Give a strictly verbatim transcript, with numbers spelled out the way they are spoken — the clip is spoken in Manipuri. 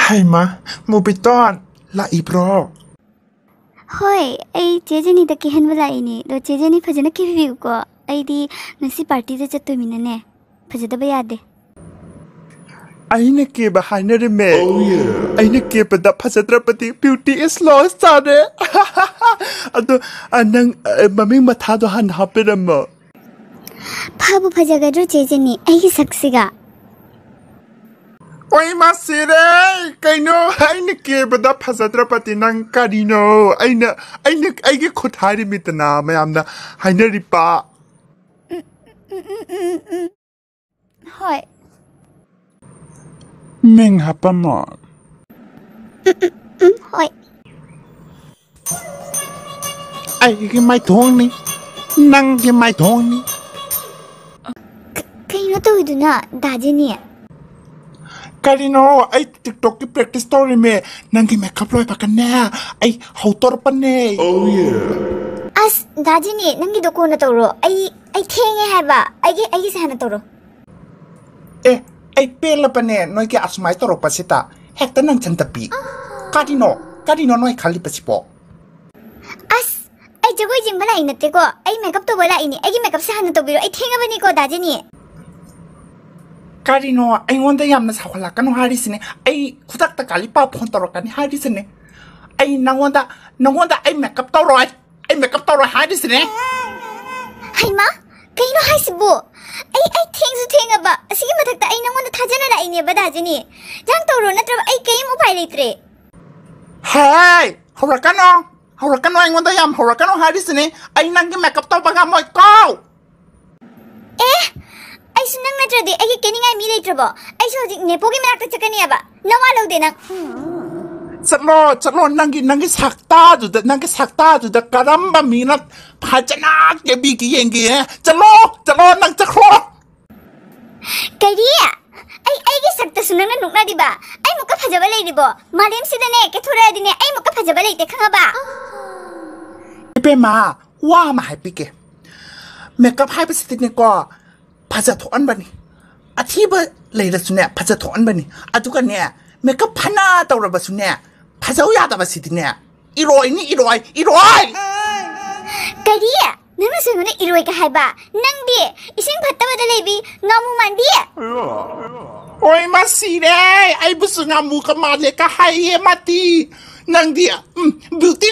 ꯍꯩꯃ, ꯃꯨꯕꯤꯇꯣꯟ, ꯂꯥꯛꯏꯕ꯭ꯔꯣ? ꯍꯣꯏ, ꯑꯩ ꯆꯦ ꯖꯦꯅꯤꯗ ꯀꯦꯍꯟꯕ ꯂꯥꯛꯏꯅꯦ꯫ ꯑꯗꯣ ꯆꯦ ꯖꯦꯅꯤ ꯐꯖꯅ ꯀꯦꯕꯤꯌꯨꯀꯣ꯫ ꯑꯩꯗꯤ ꯉꯁꯤ ꯄꯥꯔꯇꯤꯗ ꯆꯠꯇꯣꯏꯃꯤꯅꯅꯦ, ꯐꯖꯗꯕ ꯌꯥꯗꯦ꯫ ꯑꯩꯅ ꯀꯦꯕ ꯍꯥꯏꯅꯔꯝꯃꯦ꯫ ꯑꯩꯅ ꯀꯦꯕꯗ ꯐꯖꯗ꯭ꯔꯕꯗꯤ beauty is lost ꯇꯥꯔꯦ꯫ ꯑꯗꯣ, ꯑ, ꯅꯪ, ꯑ, ꯃꯃꯤꯡ ꯃꯊꯥꯗꯣ ꯍꯥꯟꯅ ꯍꯥꯞꯄꯤꯔꯝꯃꯣ꯫ ꯐꯕꯨ ꯐꯖꯒꯗ꯭ꯔꯣ ꯆꯦ ꯖꯦꯅꯤ ꯑꯩꯒꯤ ꯁꯛꯁꯤꯒ? ꯑꯣꯏ ꯃꯥ ꯁꯤꯔꯦ! ꯀꯩꯅꯣ ꯑꯩꯅ ꯀꯦꯕꯗ ꯐꯖꯗ꯭ꯔꯕꯗꯤ ꯅꯪ ꯀꯔꯤꯅꯣ? ꯑꯩꯅ, ꯑꯩꯅ, ꯑꯩꯒꯤ ꯈꯨꯠ ꯍꯥꯏꯔꯤꯃꯤꯗꯅ ꯃꯌꯥꯝꯅ ꯍꯥꯏꯅꯔꯤꯕ꯫ ꯍꯣꯏ꯫ ꯃꯤꯡ ꯍꯥꯞꯄꯝꯃꯣ꯫ ꯎꯝ, ꯍꯣꯏ꯫ ꯑꯩꯒꯤ ꯃꯥꯏꯊꯣꯡꯅꯤ, ꯅꯪꯒꯤ ꯃꯥꯏꯊꯣꯡꯅꯤ꯫ ꯀ-, ꯀꯩꯅꯣ ꯇꯧꯋꯤꯗꯨꯅ, ꯗꯥ ꯖꯦꯅꯤ? ꯀꯔꯤꯅꯣ? ꯑꯩ TikTokꯀꯤ practice ꯇꯧꯔꯤꯃꯦ꯫ ꯅꯪꯒꯤ makeup ꯂꯣꯏꯕꯒꯅꯦ, ꯑꯩ ꯍꯧꯗꯣꯔꯛꯄꯅꯦ꯫ ꯑꯁ, ꯗꯥ ꯖꯦꯅꯤ, ꯅꯪꯒꯤꯗꯣ ꯀꯣꯟꯅ ꯇꯧꯔꯣ꯫ ꯑꯩ, ꯑꯩ ꯊꯦꯡꯉꯦ ꯍꯥꯏꯕ꯫ ꯑꯩꯒꯤ, ꯑꯩꯒꯤꯁꯦ ꯍꯥꯟꯅ ꯇꯧꯔꯣ꯫ ꯑꯦ, ꯑꯩ ꯄꯦꯜꯂꯕꯅꯦ ꯅꯣꯏꯒꯤ ꯑꯁꯨꯃꯥꯏ ꯇꯧꯔꯛꯄꯁꯤꯗ꯫ ꯍꯦꯛꯇ ꯅꯪ ꯆꯟꯗꯕꯤ꯫ ꯀꯔꯤꯅꯣ? ꯀꯔꯤꯅꯣ ꯅꯣꯏ ꯈꯜꯂꯤꯕꯁꯤꯕꯣ? ꯑꯁ, ꯑꯩ ꯖꯒꯣꯏ ꯌꯦꯡꯕ ꯂꯥꯛꯏ ꯅꯠꯇꯦꯀꯣ꯫ ꯑꯩ makeup ꯇꯧꯕ ꯂꯥꯛꯏꯅꯦ꯫ ꯑꯩꯒꯤ makeupꯁꯦ ꯍꯥꯟꯅ ꯇꯧꯕꯤꯔꯣ꯫ ꯑꯩ ꯊꯦꯡꯉꯕꯅꯤꯀꯣ, ꯗꯥ ꯖꯦꯅꯤ꯫ ꯀꯔꯤꯅꯣ? ꯑꯩꯉꯣꯟꯗ ꯌꯥꯝꯅ ꯁꯥꯎꯍꯜꯂꯛꯀꯅꯨ ꯍꯥꯏꯔꯤꯁꯤꯅꯦ꯫ ꯑꯩ ꯈꯨꯗꯛꯇ ꯀꯥꯂꯤꯄꯥ phone ꯇꯧꯔꯛꯀꯅꯤ ꯍꯥꯏꯔꯤꯁꯤꯅꯦ꯫ ꯑꯩ ꯅꯪꯉꯣꯟꯗ, ꯅꯪꯉꯣꯟꯗ ꯑꯩ makeup ꯇꯧꯔꯣꯏ꯫ ꯑꯩ makeup ꯇꯧꯔꯣꯏ ꯍꯥꯏꯔꯤꯁꯤꯅꯦ꯫ ꯍꯩꯃꯥ, ꯀꯩꯅꯣ ꯍꯥꯏꯁꯤꯕꯣ? ꯑꯩ, ꯑꯩ ꯊꯦꯡꯁꯨ ꯊꯦꯡꯉꯕ꯫ ꯑꯁꯤꯒꯤ ꯃꯊꯛꯇ ꯑꯩ ꯅꯪꯉꯣꯟꯗ ꯊꯥꯖꯅ ꯂꯥꯛꯏꯅꯦꯕ, ꯗꯥ ꯖꯦꯅꯤ꯫ ꯌꯥꯝ ꯇꯧꯔꯣ, ꯅꯠꯇ꯭ꯔꯕ ꯑꯩ ꯀꯔꯤꯝ ꯎꯄꯥꯏ ꯂꯩꯇ꯭ꯔꯦ꯫ ꯍꯦ! ꯍꯧꯔꯛꯀꯅꯣ! ꯍꯧꯔꯛꯀꯅꯣ! ꯑꯩꯉꯣꯟꯗ ꯌꯥꯝ ꯍꯧꯔꯛꯀꯅꯣ ꯍꯥꯏꯔꯤꯁꯤꯅꯦ꯫ ꯑꯩ ꯅꯪꯒꯤ makeup ꯇꯧꯕ ꯉꯝꯃꯣꯏꯀꯣ! ꯑꯦ! ꯑꯩꯁꯨ ꯅꯪ ꯅꯠꯇ꯭ꯔꯗꯤ ꯑꯩꯒꯤ ꯀꯦꯅꯤꯡꯉꯥꯏ ꯃꯤ ꯂꯩꯇ꯭ꯔꯕꯣ? ꯑꯩꯁꯨ ꯍꯧꯖꯤꯛ ꯅꯦꯄꯣꯒꯤ ꯃꯅꯥꯛꯇ ꯆꯠꯀꯅꯤꯕ꯫ ꯅꯋꯥ ꯂꯧꯗꯦ ꯅꯪ꯫ ꯆꯠꯂꯣ, ꯆꯠꯂꯣ, ꯅꯪꯒꯤ, ꯅꯪꯒꯤ ꯁꯛꯇꯥꯗꯨꯗ, ꯅꯪꯒꯤ ꯁꯛꯇꯥꯗꯨꯗ ꯀꯔꯝꯕ ꯃꯤꯅ ꯐꯖꯅ ꯀꯦꯕꯤꯒꯦ ꯌꯦꯡꯒꯦ꯫ ꯆꯠꯂꯣ, ꯆꯠꯂꯣ, ꯅꯪ ꯆꯠꯈ꯭ꯔꯣ꯫ ꯀꯔꯤ? ꯑꯩ, ꯑꯩꯒꯤ ꯁꯛꯇꯁꯨ ꯅꯪꯅ ꯅꯣꯛꯅꯔꯤꯕ? ꯑꯩꯃꯨꯛꯀ ꯐꯖꯕ ꯂꯩꯔꯤꯕꯣ? ꯃꯥꯂꯦꯝꯁꯤꯗꯅꯦ, ꯀꯦꯊꯣꯔꯛꯑꯗꯤꯅꯦ, ꯑꯩꯃꯨꯛꯀ ꯐꯖꯕ ꯂꯩꯇꯦ, ꯈꯪꯉꯕ? ꯏꯕꯦꯝꯃ, ꯋꯥ ꯑꯃ ꯍꯥꯏꯕꯤꯒꯦ꯫ Makeup ꯍꯥꯏꯕꯁꯤꯗꯤꯅꯦꯀꯣ, ꯐꯖꯊꯣꯛꯍꯟꯕꯅꯤ꯫ ꯑꯊꯤꯕ ꯂꯩꯔꯁꯨꯅꯦ, ꯐꯖꯊꯣꯛꯍꯟꯕꯅꯤ꯫ ꯑꯗꯨꯒꯅꯦ, ꯃꯦꯀꯞ ꯐꯅ ꯇꯧꯔꯕꯁꯨꯅꯦ, ꯐꯖꯧ ꯌꯥꯗꯕꯁꯤꯗꯤꯅꯦ, ꯏꯔꯣꯏꯅꯤ, ꯏꯔꯣꯏ, ꯏꯔꯣꯏ! ꯀꯔꯤ? ꯅꯪꯅꯁꯨ ꯑꯩꯉꯣꯟꯗ ꯏꯔꯣꯏꯒ ꯍꯥꯏꯕ? ꯅꯪꯗꯤ ꯏꯁꯤꯡ ꯐꯠꯇꯕꯗ ꯂꯩꯕꯤ ꯉꯥꯃꯨ ꯃꯥꯟꯕꯤ꯫ ꯍꯣꯏ, ꯃꯁꯤꯔꯦ! ꯑꯩꯕꯨꯁꯨ ꯉꯥꯃꯨꯒ ꯃꯥꯜꯂꯦ ꯀ ꯍꯥꯏꯌꯦ ꯃꯥꯗꯤ꯫ ꯅꯪꯗꯤ, ꯎꯝ, ꯕ꯭ꯌꯨꯇꯤ